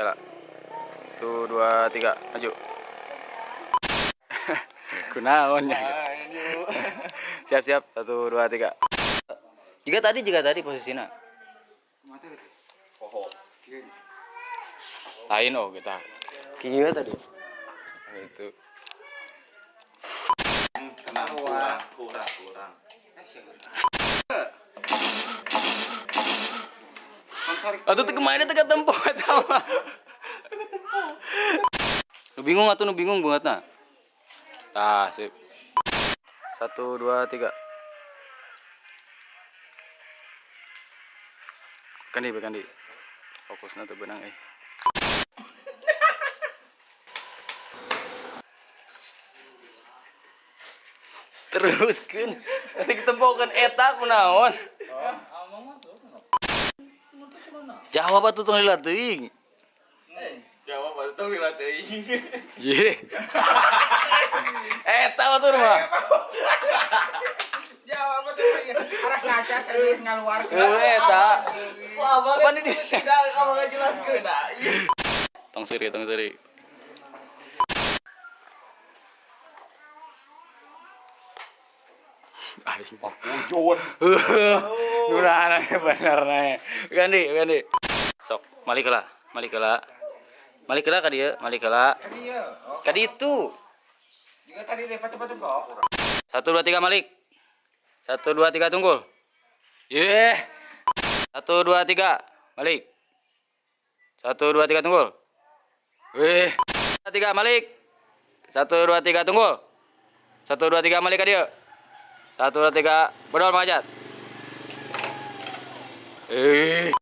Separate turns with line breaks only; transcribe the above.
Kela. Satu, dua, tiga, maju. Kunaon ya. Siap, siap. Satu, dua, tiga. Jika tadi posisinya. Lain, oh kita. Kieu tadi. Itu.
Tenang, kurang, kurang, kurang.
Atuh teu kemana teu katempo eta mah. Nu bingung atuh, nu bingung banget. Tah, sip. Satu, dua, tiga. Kandi, kandi. Fokusnya tuh benang eh. Teruskeun. Masih ketempokeun eta kunaon? Jawab atuh, tong lila teuing.
Jawab atuh, lila teuing.
Ye. Eta atuh mah.
Jawab atuh, arah ngaca saya ngaluarkeun.
Heuh, eta.
Wah, abang
Apa nih?
Tidak, abang nggak jelaskeun dah.
Tong seri, tong seri. Aing.
Oh, John.
Nurana bener nih. Ganti, ganti. Sok, malik heula, malik heula. Malik heula ka dieu, malik heula.
Tadi ya. Oh,
Ka ditu.
juga tadi deh tempo.
Satu, dua, tiga, malik. Satu, dua, tiga, tunggul. Ye. Satu, dua, tiga, malik. Satu, dua, tiga, tunggul. Wih. Tiga, malik. Satu, dua, tiga, tunggul. Satu, dua, tiga, malik ka dieu. Satu, dua, tiga, bedol, Mang Ajat. Eh.